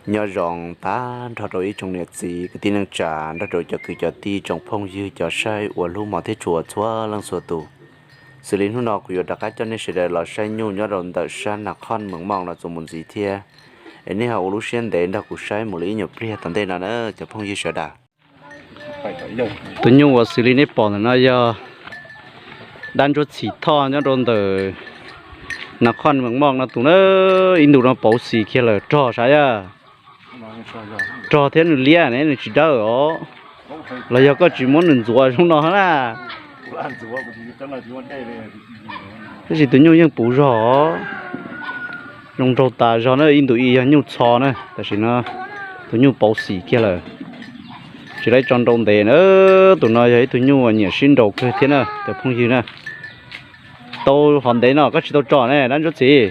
Nyob zoo tag nrho rau ib tsoom niam txiv kwv tij neej tsa, nrog rau cov kwv cov tij tsoom phooj ywg cov saib uas hlub mos thiab tshua txhua leej txhua tus. Xws li hnub no kuv yuav rov qab coj nej sawv daws los saib nyuj nyob rau ntawm sab Nas Khoj Mees Moj no txuas mus ntxiv thiab. Es nej ho ua lub siab ntev nrog kuv saib mus li ib nyuag pliag tom ntej no na cov phooj ywg sawv daws. Tus nyuj uas xws li nej pom ntawm no yog dab ntsuab txhim thoj nyob rau ntawm Nas Khoj Mees Moj no tus na. Ib ntus no pauv xis kiag lawm, rog sav yaj. Rog thiab nws liab ne, nws tsis dawb os. Los yog koj tsis muab nws ntxuav zoo no na. Tab sis tus nyuj yeej puv zog os. Zoo nraug tas zog na, ib ntus ib yog nyuj txho na, tam sim no tus nyuj pauv xim kiag lawm. Tsis laib tso nrau ntev na. Tus no yog ib tug nyuj uas nyiam sib nraus kawg thiab na cov phooj ywg na. Tau hov ntev no koj tsis tau tso ne dab ntsuab txhim?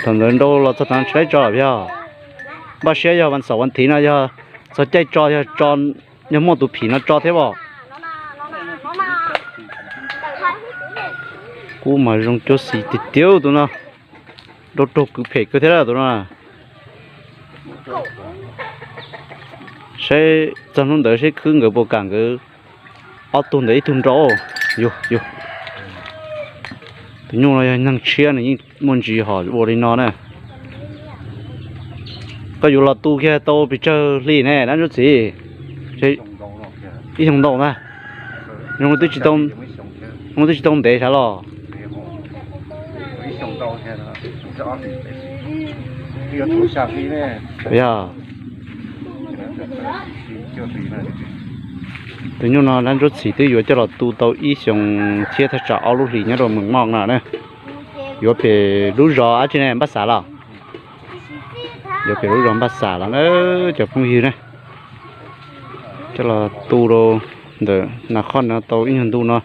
Thaum ntawd nrau los txog thav tsis laib tso lawm yog. Npaj siab yog vas xaum vas thiv no yog txog caij tso yog tso, yog muaj tus phim no tso thiab os. Kuj mas zoo cuab xis tiag tiag tus no. Nrau raug kwv phem kawg thiab tus no. Saib txog hnub ntawd seb khwb nkawd puas kam nkawd ob tug ntawd ib tug nrau. Yus, yus, tus nyuj no yog neeg tshiab nws yeej muaj ntsis hom ua li no na. Koj yuav los tu kiag tau pes tsawg hli ne dab ntsuab txhim? Ib xyoos ntau ntag. Zoo twb tsis tau ntev sav los. Yog, tus nyuj no dab ntsuab txhim twb yuav coj los tu tau ib xyoos thiab thaj tsam ob lub hlis nyob rau Mees Moj no na. Yuav pem lub zos dab tsi ne, Npaj Xav los? Yuav pem lub zos Npaj Xav los na cov phooj ywg na. Coj los tu rau ntawm Nas Khoj no tau ib nyuag ntu no,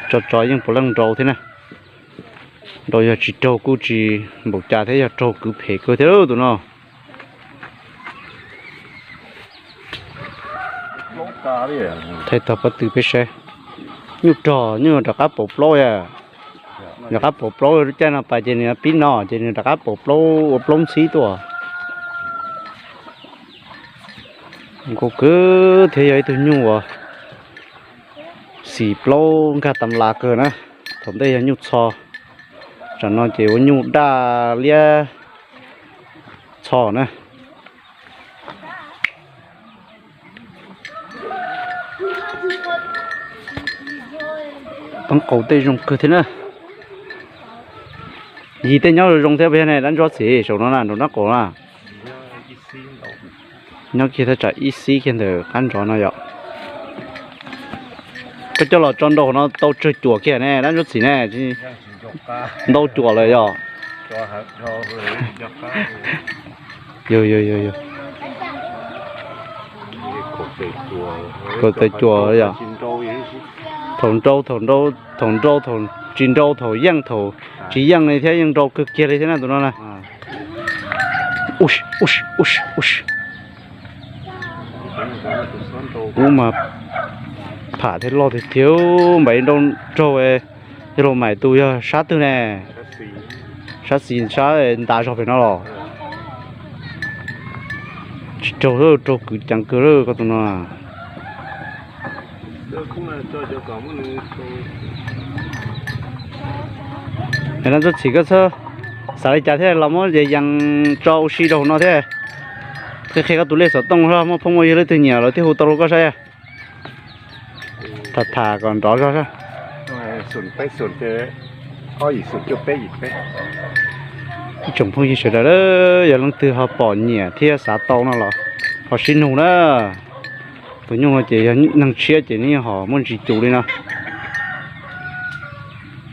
tso tso yeej puav leej nrau thiab na. Nrau yog tsis raug kuj tsis npaum cas thiab, yog raug kwv phem kawg thiab tus no. Thaij tog pob tw peb saib. Nyuj rog, nyuj rov qab pauv plaub yom. Rov qab pauv plaub, lub caij no pas ces nws pib no ces nws rov qab pauv plaub ua plaub ntxhib tuaj. Nkaus kawg thiab, yog ib tug nyuj uas xim plaub nkag tas las kawg na. Thaum ntej yog nyuj txho, tsam no ces ua nyuj daj liab txho na. Pab qaum tej zoo kawg thiab na. Yim tej nyob zoo zoo thiab puas yog ne dab ntsuab txhim saum no na, nraum nraub qaum na? Nyob kiag thaj tsam ib xib kiag ntawm qab ntsov no yom. Koj coj los tso nraum no tau tsawg cuam kiag ne dab ntsuab txhim ne? Ntau cuam lawm yom. Yog, yog, yog, yog. Kaum tes cuam yom. Thaum nrau, thaum nrau, thaum nrau, thaum tsis nrau, thaum yeej, thaum tsis yeej li thiab, yeej nrau kawg kiag li thiab na tus no na. Ub, ub, ub. Ub mas pham thiab loj tiag tiag, npaum nrau raug. Yog los mais tus yog sab twg ne? Sab xis sab ntav zog pem no los? Tsis raug, raug kwv ceev kawg koj tus no. Dab ntsuab txhim koj txhob xav li cas thiab los muab yees yees tso ua si rau hauv no thiab. Qhia qhia koj tus lej xov tooj, muaj phooj muaj ywg leej twg nyiam lawv thiaj hu tau rau koj saib. Tham tham kom nrov zog saib. Ib tsoom phooj ywg sawv daws, yog leej twg ho pom nyiam thiab xav tau no los ho sib nug na. Tus nyuj no ces yog neeg tshiab ces nws ho muaj ntsis cus li no.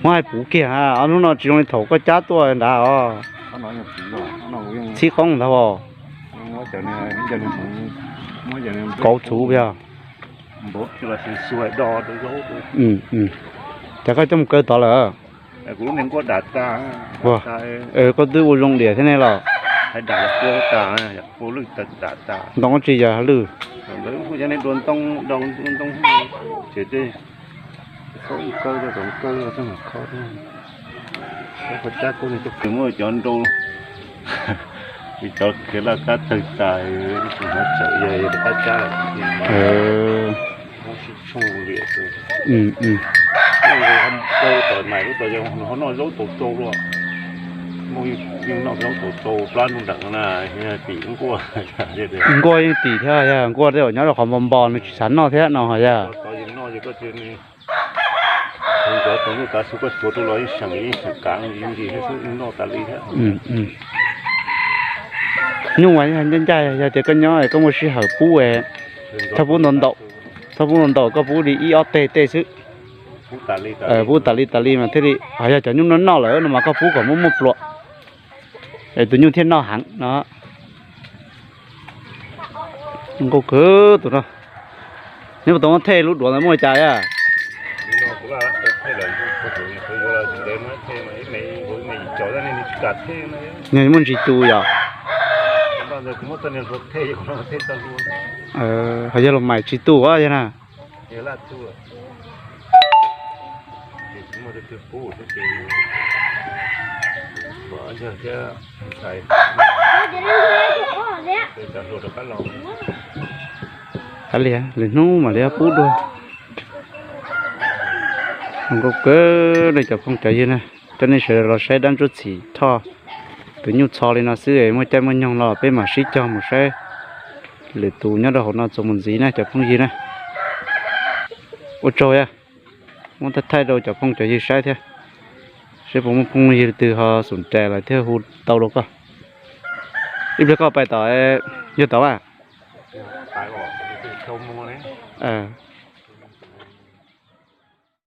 Muab hais puv kiag, ob hnub no tsis zoo li thaum koj cab tuaj nrad os. Txhib qoob ntag os. Kauv txhuv yog. Ces koj coj mus kaw tod lawm. Koj twb ua zoo diam thiab ne los? Ntoo tsis yog lwj. Qhov cab kuj nws tuaj khiav muab cov nrau, cov khiav laj kab tawg tas, tus hov tseem yog yog qab cab. Muab sib tshooj liam tus, tau tom mais lub tod yog ho noj zaub tau tsau luaj, muaj yeej noj zaub tau tsau plab ntuj nram no na, tim nkuaj. Nkuaj yeej tim thiab yog nkuaj tej zaum nyob rau qhov npo npo nws tsis xav noj thiab no ho yog. Tod yeej noj ces koj cia nws, cov tus nyuj tav su koj tsuav rau los yeej seem yeej seem kav ib ntsis thiab xwb, yeej noj tas li thiab. Nyuj mas ncaj ncaj, yog tias koj nyob koj muaj sij hawm pub, txhob pub ntau ntau, txhob pub ntau ntau, koj pub li ib ob teg tej xwb. Pub tas li tas li mas thiaj li, ho yog cov nyuj noj noj lawm no mas koj pub kom muaj muaj pluas, es tus nyuj thiaj noj heev no. Nkauj kawg tus no. Neb puas tau muab thej lub duav ntawd muaj li cas yom? Nws muaj ntsis tu yom? Ho yog los mais tsis tu yog na. Kav liam, lwm hnub mam li pub dua. Zoo nkauj kawg li cov phooj cov ywg na, coj nej sawv daws los saib dab ntsuab txhim Thoj tus nyuj txho li no xwb, muaj caij muaj nyoog los peb mam sib cog mus saib lwm tus nyob rau hauv no txuas mus ntxiv na cov phooj ywg na. Ua tsaug yog muab thaij thaij rau cov phooj cov ywg saib thiab, seb puas muaj phooj ywg twg ho xum rais lawm thiaj hu tau rau koj. Ib pliag koj pais tom, yog tod a?